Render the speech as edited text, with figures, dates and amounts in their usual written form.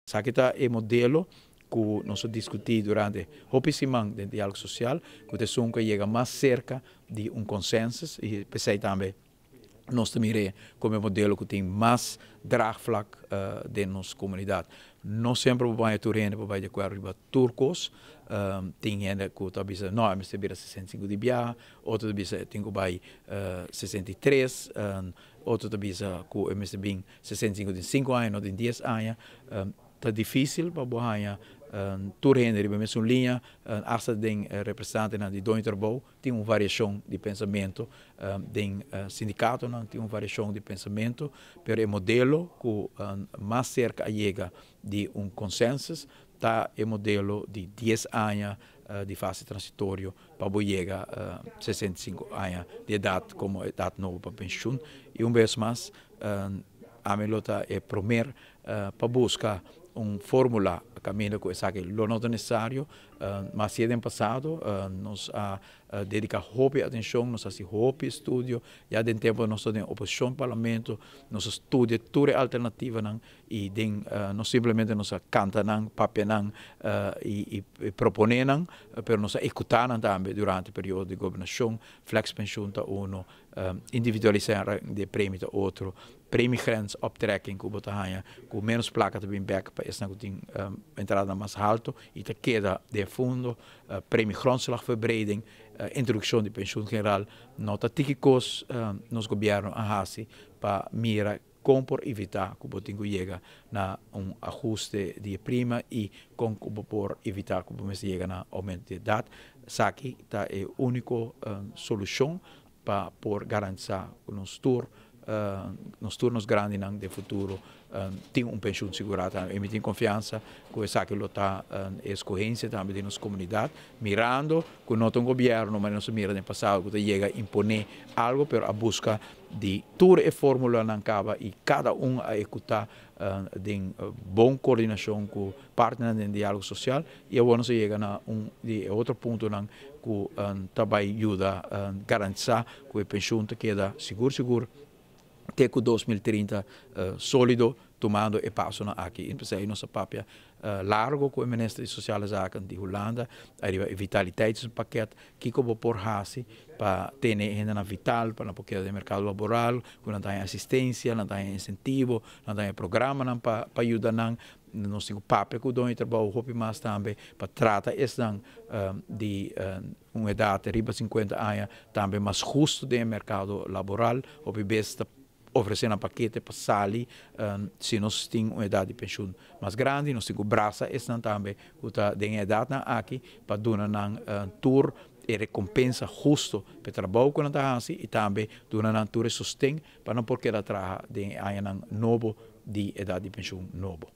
Esaki ta e modelo ku nos a diskutí durante hopi siman den Diálogo Sosial, ku ta esun ku a yega mas serka di un konsensus i p'esei tambe nos ta mir'é komo e modelo ku tin mas draagvlak den nos komunidat. No semper bo baña tur hende pa bai di akuerdo riba tur kos. Tin hende ku ta bisa no, e mester bira 65 di biaha, otro ta bisa e tin ku bai 63, otro ta bisa ku e mester bin 65 den 5 aña, no den 10 aña. Ta difísil pa bo haña tur hende riba mesun liña, hasta den representantenan di doño trabou tin un variashon di pensamentu, den sindikatonan tin un variashon di pensamentu, pero e modelo ku mas serka a yega di un konsensus ta e modelo di 10 aña di fase transitorio pa bo yega 65 aña di edat komo edat nobo pa penshun. I un bes mas, ami lo ta e promer pa buska un fórmula kaminda ku esaki lo no ta nesesario. Mas si den pasado nos a dediká hopi atenshon, nos a hasi hopi estudio, ya den tempu nos ta den oposishon parlamento, nos a studia tur e alternativanan i den no simplemente nos a kanta nan, papia nan i proponé nan, pero nos a ehekutá nan tambe durante periodo di gobernashon. Flexpensioen ta uno, individualisá di premie ta otro, premiegrensoptrekking ku bo ta haña ku menos plaka ta bin bèk pa esnan ku tin entrada mas haltu i ta keda den e fondo, premiegrondslagverbreding, introdukshon di penshun general. No ta tiki kos nos gobièrnu a hasi pa mira kon por evitá ku bo tin ku yega na un ahuste di e prima i kon ku bo por evitá ku bo mester yega na oumento di edat. Esaki ta e úniko solushon pa por garantisá ku nos tur, nos tur nos grandinan den futuro tin un penshun sigurá tambe. I mi tin konfiansa ku esaki lo ta e eskohensia tambe di nos komunidat, mirando ku no ta un gobièrnu manera nos a mira den pasado ku ta yega imponé algu, pero a buska di tur e formulanan kaba i kada un a ehekutá den bon koordinashon ku partnernan den diálogo sosial i awor nos a yega na un di e otro puntonan ku ta bai yuda garantisá ku e penshun ta keda sigur sigur te ku 2030 sólido tumando e pasonan aki. I p'esei nos a papia largo ku e minister di Sosiale Zaken di Hulanda ariba e vitaliteitspakket, kiko bo por hasi pa tene e hendenan vital, pa nan por keda den merkado laboral, ku nan ta haña asistensia, nan ta haña insentivo, nan ta haña programanan pa yuda nan. Nos tin ku papia ku doño di trabou hopi mas tambe pa trata esnan di un edat riba 50 aña tambe mas hustu den e merkado laboral. Hopi bes ta ofresé nan pakete pa sali si nos tin un edat di penshun mas grandi. Nos tin ku brasa esnan tambe ku ta den e edatnan aki pa duna nan tur e rekompensa hustu pa e trabou ku nan ta hasi i tambe duna nan tur e sosten pa nan por keda traha den e añanan nobo di edat di penshun nobo.